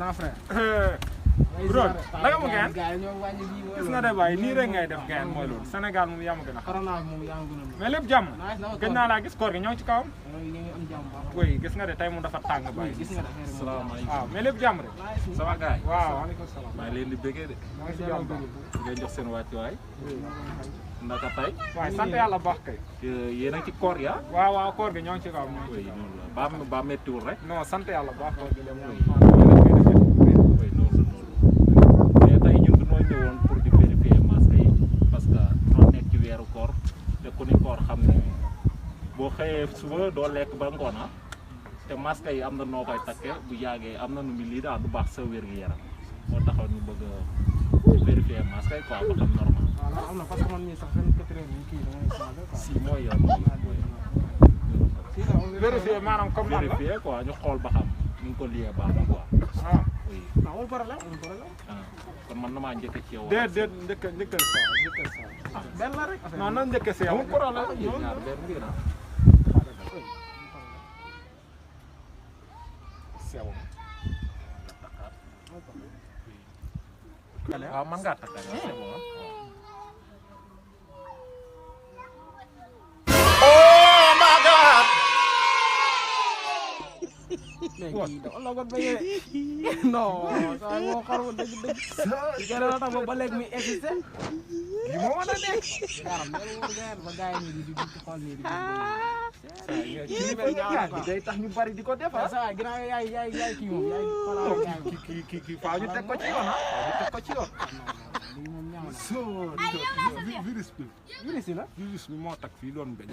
grand frère. bro naka mu gaan gars yi ñoo wàññi bii gis nga de baay nii rek ngay def gaan mooy loolu Sénégal moom yaa ma gën a xam. corona bi moom yaa ngi gën a mais lépp jàmm gëj naa laa gis koor gi ñoo ngi ci kawam. ñu ngi am jàmm baax. oui gis nga de tey moom dafa tàng baay. gis nga affaire yi salaamaaleykum waaw mais lépp jàmm rek. sama gaay waaw waaleykum salaam. maa ngi leen di bëggee de maa ngi si jàmm baax. di leen jox seen wàccuwaay naka tey waaye sant yàlla baax kay. yéen a ngi ci koor ya waaw waaw koor gi ñoo ngi ci kawam ñoo ngi oui ci kawam. noonu la ba méttiwul rek non sant yàlla baax koor gi dem oui noonu mais tey ñun dañoo ñëwoon pour di vérifier masque yi parce que ñoo nekk ci weeru koor te ku ni koor xam ne boo xëyee suba doo lekk ba ngoon te masque yi am na noo koy takkee bu yàggee am na nu mu lii daal du baax sa wér gi yaram moo taxaw ñu bëgg a vérifier masque yi quoi ba xam normal. waaw am na parce que man mii sax 24 heures yi kii da ngay changé quoi. si mooy yoon mooy vérifier maanaam comme man la vérifier quoi ñu xool ba xam ni nga ko liyee baax na quoi. ah oui non amul problème amul problème. kon man damaa njëkk ci yow. déedéet njëkkal saa njëkkal saa. ah benn la rek. non nan njëkkee si yow. amul problème yéen ñaar benn bi na. waaw man ngaa takkaat c'est bon. mais kii dafa logoon ba yee non saa moo xarul dëgg-dëgg. kii la tax ba léegi muy existé. lii moo mën a nekk. waaw mais lu wër ba gars yi nii di xool nii di. kii day tax ñu bari di ko def waaw saa ginnaaw yaay kii moom yaay xoolal kii faaw ñu teg ko ci yoon faaw ñu teg ko ci yoon. lii moom ñaaw na. virus bi. virus yi la. virus bi moo tax fii doon bañ.